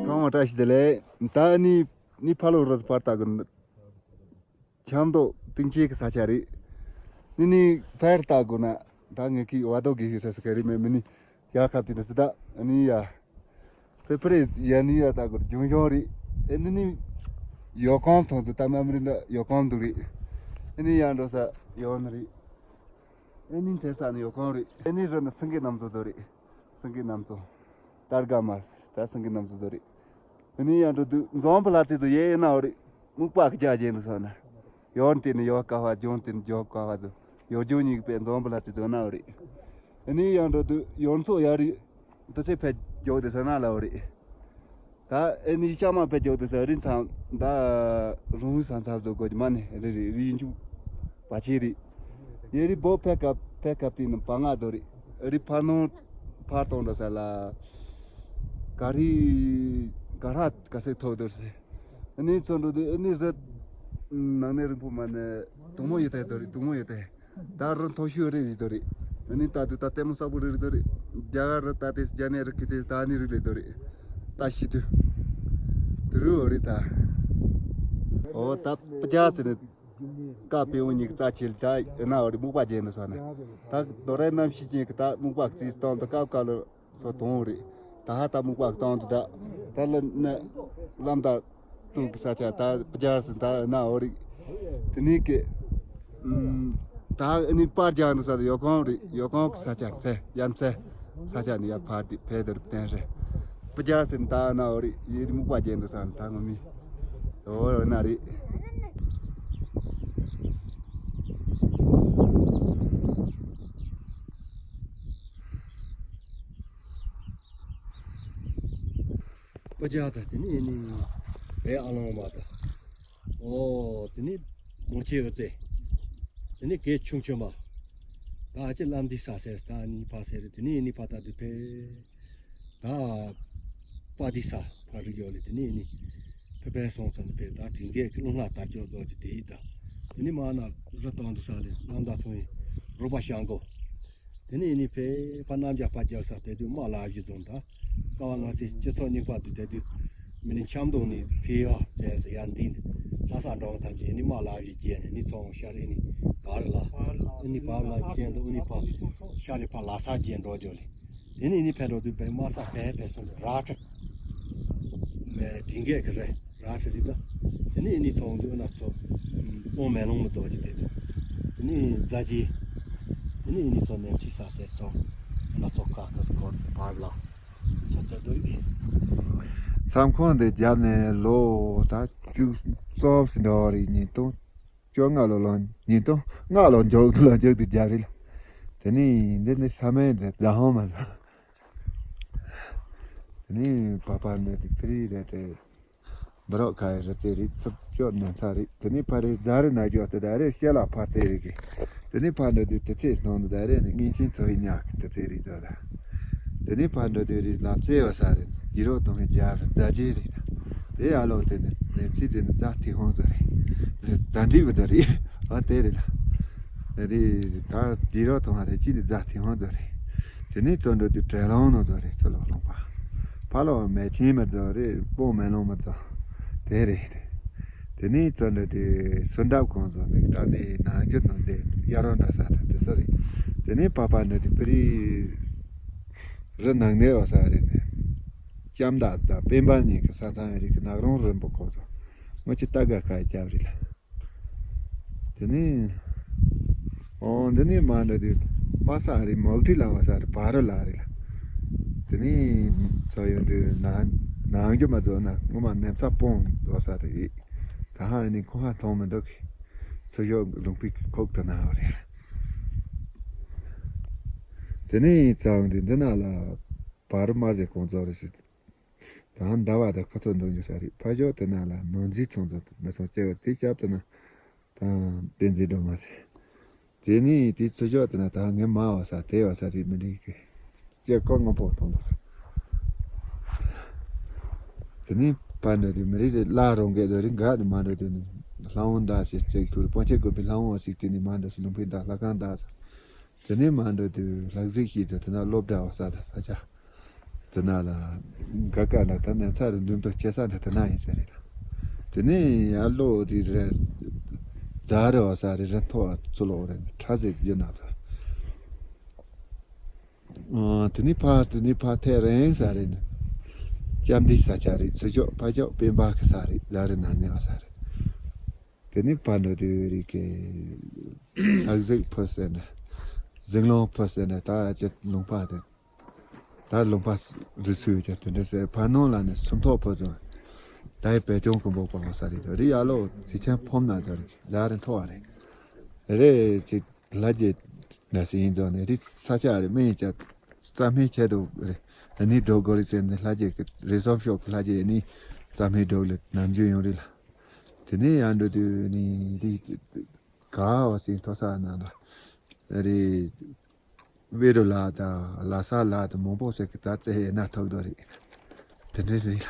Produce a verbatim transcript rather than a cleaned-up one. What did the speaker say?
ཚང་མ་བཀྲ་ཤིས་བདེ་ལེགས། ད་ནི་ནི་ཕ་ལོ་རུ་བར་ད་གི། ཆབ་མདོ་སྟེང་ཆེ་གི་ས་ཆ་རེད། ནི་ནི་ཕར་ལྟ་དགོས་ན་ད་ངས་ཀི་བ་དོ་གི་ཧི་ས་སུ་ག་རི་མེ་མི་ནི་ཡ་ཁབ་ཏི་ན་སི་ད་ནི་ཡ། ཕེ་ཕེ་རེ་ཡ་ནི་ཡ་ད་གོ་ཇོང་ཇོང་རེད། ཨེ་ནི་ནི་ཡོ་ཀོང་ཐོང་ཚུ་ད་མ་མི་རི་ན་ཡོ་ཀོང་འདུག་རེད། ཨེ་ནི་ཡ་འགྲོ་ས་ཡོ་ནི་རེད། ཨེ་ནི་ཚེ་ས་ནི་ཡོ་ཀོང་རེད། ཨེ་ནི་རི་ན་སེང་གེ་གནམ་མཚོ་དོ་རེད། སེང་གེ་གནམ་མཚོ། ཏར་ག་མ་ད་སེང་གེ་གནམ་མཚོ་དོ་རེད། ཨ་ནི་ཡང་འགྲོ་དུས་འཛོམས་པ་ལ་ཚིག་ཚོ་ཡེ་ཡེ་ན་འོ་རེད། སྨུག་པ་གི་རྒྱ་ཅན་དུ་སོང་ན། ཡོར་དེ་ནི་ཡོ་ཀ་བ་ཇོན་དེ་ནི་ཇོ་ཀ་བ་ཚོ། ཡོ་ཇོ་གཉིས་པའི་འཛོམས་པ་ལ་ཚིག་ཚོ་ན་འོ་རེད། ཨ་ནི་ཡང་འགྲོ་དུས་ཡོར་ཚོ་ཡ་རེད། དུ་ཚེ་ཕེ་ཇོ་དེ་སོང་ན་ལ་འོ་རེད། ད་ཨ་ནི་ཤ་མ་ཕེ་ཇོ་དེ་སོང་རིན་ཚང་ད་རུང་ས་ཚབ་ཚོ་གོ་མ་ནི་རེད་རེད་རེད་འཇུ། བ་ཆེ་རེད། ཡེ་རི་བོ་ཕེ་ཀ་ཕེ་ཀ་ཏི་ནི་བ་ང་ཚོ་རེད། ཨ་རི་ཕར་ནང་ཕར་གཏོང་འགྲོ་ས་ལ། ག་རི་ག་ར་ག་སེ་ཐོག་འདུར་སེ། ཨ་ནི་ཚོ་འགྲོ་དུས་ཨ་ནི་རི་ནང་ནས་རིང་པོ་མ་ནས་དུང་མོ་ཡོད་དེ་ཚོ་རེད། དུང་མོ་ཡོད་དེ། ད་རི་མཐོ་ཤོས་རེད་ཟིག་ཚོ་རེད། ཨ་ནི་ད་དུ་ད་ལྟད་མོ་གསར་པོ་རེད་ཚོ་རེད། རྒྱ་གར་རི་ད་དེ་རྒྱ་ནས་རི་ཁི་དེ་ད་ནི་རིག་ལས་ཚོ་རེད། ད་ཤི་དུས་དུ་རུ་འོ་རེད་ད། འོ་ད་པ་ཇ་ཟེར་ནས། ཀ་པེ་འུ་གཉིས་ཀྱི་རྩ་ཆེ་ལ་ད་ཡིན་ན་འོ་རི་སྨུག་པ་རྒྱན་དུ་ས་ན། ད་རྡོ་རའི་གནམ་གཤིས་ཅན་གྱི་ད་སྨུག་པ་རྩིས་སྟངས་དུ་སྐབས་སྐབས་ལ་སོ་དོང་རེད། ད་ཧ་ད་སྨུག་པ་སྟངས་དུ་ད་ད་ལ་ན་ལམ་ད་ཏུ་གི་ས་ཆ་ད་པ་ཇ་སི་ད་ཡིན་ན་འོ་རི། དེ་ནས་ཀྱི་ད་ཨ་ནི་པར་རྒྱག་ནི་ས་ད་ཡོ་ཁོང་རེད། ཡོ་ཁོང་གི་ས་ཆ་ཚེ་ཡ་མཚེ། ས་ཆ་ནི་ཡ་ཕར་དེ་ཕེ་དར་བསྟན་རེད། པ་ཇ་སི་ད་ཡིན་ན་འོ་རི་ཡེ་རི་སྨུག་པ་རྒྱན་དུ་ས་ན་ད་ངོ་མི། ཨོ་ན་རེད། པ་ཇ་ད་དེ་ནི་ཨེ་ནི་བའི་ཨ་ལོང་མ་ད། ཨོ་དེ་ནི་མོ་ཆེ་བ་ཙེ། དེ་ནི་གེ་ཆུང་ཆུང་མ། ད་ཨ་ཅེ་ལམ་འདི་ས་སེར་ད་ཨ་ནི་ཕ་སེར་དེ་ནི་ཨེ་ནི་ཕ་ད་དུ་ཕེ། ད་པ་དི་ས་ཕ་རི་ཡོ་ལི་དེ་ནི་ནི་ཕེ་ཕེ་སོང་ཙང་ནི་ཕེ་ད་དྲིན་གེ་ཀི་རླུང་ལྷ་དར་ལྕོག་རྫོགས་ཀྱི་དེ་ཡི་ད། དེ་ནི་མ་ན་རི་སྟོང་དུ་ས་ལི་རྣམ་དག་ཐོང་ཡི་རུ་པ་ཤང་གོ། དེ་ནི་ནི་ཕེ་ཕ་རྣམ་རྒྱལ་ཕ་རྒྱལ་ས་དེ་དུས་མ་ལ་བཞི་རྫོང་ད། ཀ་བ་ང་ཚེ་སྤྱི་ཚོགས་རྙིང་པ་དུ་དེ་དུས་མི་ནི་འཆམ་དུ་ནི་ཕེ་ཡ་ཟེར་ས་ཡ་འདི་ནི་ལྷ་ས་འགྲོ་བ་ཐམས་ཅད་ནི་མ་ལ་བཞི་རྒྱལ་ནི་ནི་ཚོང་ཤར་ཨེ་ནི་བར་ལ་ཨེ་ནི་བར་ལ་རྒྱལ་འདུག་ཨེ་ནི་ཕ་ཤར་རི་ཕ་ལ་ས་རྒྱལ་འགྲོ་རྒྱུ་ལི། དེ་ནས་ནི་ཕན་འགྲོ་དུས་བེ་མ་ས་བེ་བེ་སོང་ར་ཁྲ། མེ་དྲིན་གེ་གི་རེ་ར་ཁྲ་རི་ད། དེ་ནས་ནི་ཚོང་དུས་ན་ཚོ་ཨོ་མེ་ལོང་མི་ཚོ་ཅི་དེ་དེ། དེ་ནས་རྫ་ཇི། དེ་ནས་ནི་ཚོ་ནེམ་ཆི་ས་སེ་ཚོ་ན་ཚོ་ཀ་ཀ་སྐོར་བར་ལ་ཆ་ཚ་དུ་ཡི། མཚམས་ཁང་དེ་རྒྱབ་ནས་ལོ་ད་བཅུ་གསུམ་ཟིན་འགྲོ་བ་རེད། ཉིས་སྟོང་བཅོ་ལྔ་ལོ་ལོན་ཉིས་སྟོང་ལྔ་ལོ་མཇུག་ཏུ་ལ་མཇུག་ཏུ་རྒྱབ་རེད་ལ། དེ་ནི་འདི་ནི་ས་མེད་རེད་རྫ་ཧོང་མ་ཟ། དེ་ནི་པ་པ་འདི་དེ་ཕི་རི་རེད་དེ། འབུ་རོག་ཁ་ཡི་རི་རྩེ་རེད། སུབ་ཅོ་ནན་ཚ་རེད། དེ་ནི་ཕ་རེད་རྫ་རེད་ན་ཅོ་སྟེ་ད་རེད་ཤེ་ལ་ཕ་རྩེ་རེད་གི། དེ་ནི་ཕ་འདི་དེ་དེ་ཚེ་སྟོང་དུ་ད་རེད་ནི་ངན་ཆེན་ཚོ་ཡི་ཉག་གི་དེ་ཚེ་རེད་ཚོ་ད། དེ་ནི་ཕ་འདི་དེ་རེད་ལབ་རྩེ་བ་ས་རེད། ཇི་རོ་དང་གི་རྒྱ་རེད་རྫ་རྗེ་རེད། དེ་ཡ་ལོ་དེ་ནི་ནེམ་ཚི་དེ་ནི་རྫ་ཐི་ཧོང་ཟེར་རེད། རྫ་འགྲིག་པ་ཟེར་རེད། ཨ་དེ་རེད་ལ། དེ་རེད་ད་དེ་རོ་ཐོང་ཧ་དེ་ཅི་ནི་རྫ་ཐི་ཧོང་ཟེར་རེད། དེ་ནི་བཙོན་འགྲོ་དུས་བྲེལ་ལོང་ནོ་ཟེར་རེད་ཚོ་ལོ་ལོང་པ། ཕ་ལོ་མེ་ཆེན་མ་ཟེར་རེད་སྤོ་མེ་ལོང་མ་ཟེར། དེ་རེད། དེ་ནི་བཙོན་འགྲོ་དུས་སུ་འདབ་གོང་ཟེར་ནི་ད་ནི་ནང་ཆུ་ནང་དེ་ཡ་རོ་འདྲ་ས་ད་དེ་ས་རེད། དེ་ནི་པ་པ་འགྲོ་དུས་པི་རི། རི་ནང་ནས་བ་ས་རེད་ནས། ལྕམ་དག་དང་དཔལ་འབར་གཉིས་ཀྱི་ས་མཚམས་རིགས་ཀྱི་ནག་རོང་རིན་པོ་ཁོག་ཚོ། ངོ་ཅི་ལྟ་དགའ་ཁ་རྒྱབ་རེད་ལ། དེ་ནས། ཨོ་འདི་ནས་མ་འདྲ་དུས་མ་ས་རེད་མོག་ཁྲི་ལ་མ་ས་རེད་བ་རུ་ལ་རེད་ལ། དེ་ནས་ཚོ་ཡོང་དུས་ན་ནང་རྒྱུ་མ་རྫོགས་ན་ངོ་མ་ནེམ་ས་སྤོང་འགྲོ་ས་རེད། ད་ཧ་ནི་ཁོ་ཧ་མཐོང་མི་འདུག་གི། ཚུར་ཤོག་ལུང་པའི་ཁོག་ཏུ་ན་བ་རེད། དེ་ནས་ཚ་བ་འདི་འདི་ན་ལ་བར་མ་ཟེར་གོང་ཚོ་རེ་ཞིག་ད་ཟླ་བ་དང་ཁ་ཚོ་འདོན་རྒྱུ་ས་རེད། ཕ་ཞོག་དེ་ན་ལ་ནོར་འཛིན་ཚོང་ཚོ་མི་ཚོང་བཅས་པ་དེ་སྐྱབས་དེ་ན་ད་བསྟན་འཛིན་སྒྲོལ་མ་ཟེར། དེ་ནས་དེ་ཚུར་ཤོག་དེ་ན་ད་ངས་མ་བ་ས་དེ་བ་ས་རེད་མི་འགྲིག་གི། ཅེས་ཀོ་ངོ་པོ་མཐོང་འདུག་ཟེར། དེ་ནས་ཕ་འདྲ་དེ་མི་རིགས་དེ་བླ་རོང་གེ་དོ་རིགས་འགའ་དེ་མ་འདྲ་དེ་ནི་ལྷ་འོང་ཟླ་ཞེས་ཅེག་ཐུར་སྤོན་ཆེ་དགོན་པའི་ལྷ་འོང་ཞིག་དེ་ནི་མ་འདྲ་ཞིག་ལུང་པའི་ཟླ་ལྷ་ཁང་ཟླ་ཟེར། དེ་ནས་མར་འགྲོ་དུས་ལྷ་གཟིགས་ཤིག་ཏུ་དེ་ན་སློབ་གྲྭ་བ་ས་དང་ས་ཆ་དེ་ན་ལ་ག་ག་ན་ད་ནས་ཚ་རུ་མདུན་དུ་སྐྱེ་ས་འདྲ་དེ་ན་ཡིན་ཟེར་རེད་ལ། དེ་ནས་ཡར་ལོ་རི་རེ་རྫ་རི་བ་ས་རི་རེ་མཐོ་བ་ཚུ་ལོག་རེ་ཁྲ་ཟེར་རྒྱུ་ན་ཚ། དེ་ནས་ཕ་དེ་ནས་ཕ་ཐེ་རེང་ས་རེད་ནི། ལྕམ་འདི་ས་ཆ་རེད། ཚུ་ཅོག་ཕ་ཅོག་སྤེན་པ་གི་ས་རེད། རྫ་རི་ན་ནས་བ་ས་རེད། དེ་ནས་ཕར་འགྲོ་དུས་རིག་གི་ལྷ་གཟིགས་ཕུ་ཟེར་ནས་གཟིགས་ལུང་ཕུ་ཟེར་ནས་ད་ཅི་ལུང་པ་དེ་ད་ལུང་པ་རི་སུའི་ཅི་དེ་འདྲ་ཟེར། ཕར་ནང་ལ་ནས་སུམ་ཐོག་ཕུ་ཟེར། ད་ཡི་བལ་ལྗོངས་ཀུན་པོ་སྤང་བ་ས་རེད། རི་ཡ་ལོ་ཟི་ཆེན་ཕོམ་ན་ཟེར་རི་ལ་རི་མཐོ་བ་རེད། རེད་ཅིག་ལྷ་རྗེ་འདྲ་ཟེར་ཡིན་ཙང་ནས་རི་ས་ཆ་རེད། སྨན་ཡིན་ཅག་རྩ་སྨན་ཆེད་དུ་རེད། ཨ་ནི་འགྲོ་དགོས་རེད་ཟེར་ནས་ལྷ་རྗེ་གི་རི་སོམ་ཤོག་གི་ལྷ་རྗེ་ནི་རྩ་སྨན་འགྲོ་ལ་ནམ་རྒྱུན་ཡོང་རེད་ལ། དེ་ནས་ཡང་འགྲོ་དུས་ནི་རི་ག་བ་སིང་མཐོ་ས་ན་ལ་རི་བེ་རུ་ལ་དང་ལ་ས་ལ་དང་མང་པོ་ཟེར་གི་ད་རྩེ་ཡེ་ན་ཐོག་དོ་རེད། དེ་འདྲ་ཟེར་ལ།